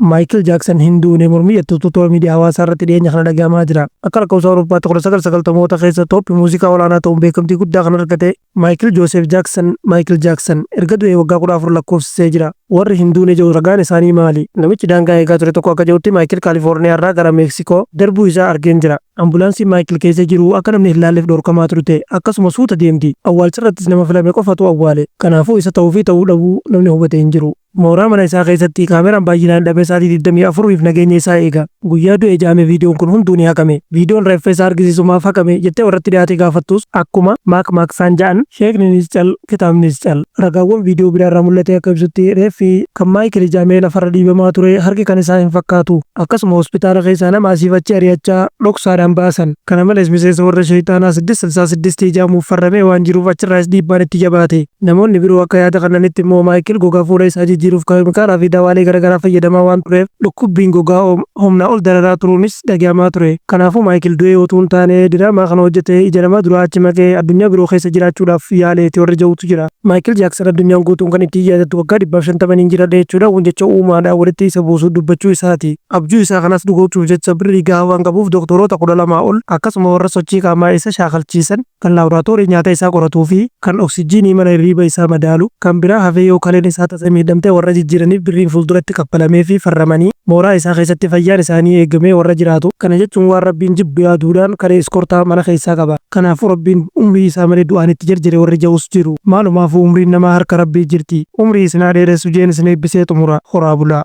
Maayikil Jaaksan hin duune mormii jettutu toora miidiyaa hawaasaa irratti dhiyeenya kana dhagahamaa jira. Akka lakkoofsa Awurooppaatti 1990moota keessa tooppi muuziqaa olaanaa ta'uun beekamtii guddaa kan argate Maayikil Jooseef Jaaksan, Michael Jackson, erga du'ee waggaa 14 lakkoofsisee jira. Warri hin duune jedhu ragaan isaanii maali? Namichi daangaa eegaa ture tokko akka jedhutti Maayikil Kaalifoorniyaa irraa gara Meeksikoo darbuu isaa argeen jira. Ambulaansiin Maayikil keessa jiru akka namni hin laalleef dhorkamaa turte. Akkasuma suuta deemti. Awwaalcharrattis nama filame qofatu awwaale. Kanaafuu isa ta'uu fi ta'uu dhabuu namni hubate hin jiru. Mooraa mana isaa keessatti kaameraan baay'inaan hidhamee sa'aatii 24f nageenya isaa eega. Guyyaa du'e ja'ame viidiyoon kun hunduu ni haqame. Viidiyoon reeffa isaa argisiisu maaf haqame jettee warratti dhiyaate gaafattus akkuma maak maaksaan ja'an sheekninis cal kitaabnis cal. Ragaawwan viidiyoo biraa irraa mul'ate akka ibsutti reeffi kan Maayikil ja'amee lafarra dhiibamaa ture harki kan isaa hin fakkaatu. Akkasuma hospitaala keessaa nama asiif achi ari'achaa dhoksaadhaan baasan. Kana malees miseensa warra sheeyxaanaa siddist silsaa siddistii ja'amuuf farramee waan jiruuf achirraayis dhiibbaan itti jabaate. Namoonni biroo akka yaada kannanitti immoo Maayikil gogaa fuula isaa jijjiiruuf keemikaalaa fi dawaalee garagaraa fayyadamaa waan tureef dhukkubbiin gogaa humnaa ol dararaa turuunis dhaga'amaa ture. Kanaafuu Maayikil du'ee otuu hin taane diraamaa kana hojjetee ija namaa duraa achi maqee addunyaa biroo keessa jiraachuudhaaf yaaleeti warri ja'utu jira. Maayikil Jaaksan addunyaan guutuun kan ittiin yaadattu waggaa 150 nin jiradha jechuudhaan jecha uumaadhaan walitti isa buusu dubbachuu isaati. Abjuu isaa kanas dhugoomsuuf jecha birrii gahaa waan qabuuf doktoroota 12 ol akkasuma warra sochii qaamaa isa shaakalchiisan, kan laaboraatoorii nyaata isaa qoratuu fi kan oksijiinii mana hirriiba isaa madaalu, kan biraa hafee yoo kaleen isaa tasa miidhamte warra jijjiiraniif birriin fuulduratti kaffalameefii farramanii mooraa isaa keessatti fayyaan isaanii eegamee warra jiraatu. Kana jechuun waan Rabbiin jibbu yaaduudhaan kalee iskortaa mana keessaa qaba. Kanaafuu Rabbiin umrii isaa malee du'aan itti jerjere warri ja'us jiru. Maalumaafuu umriin namaa harka Rabbii jirti. Umrii isin haa dheeressu jeen isin eebbisee xumura. Horaa bulaa.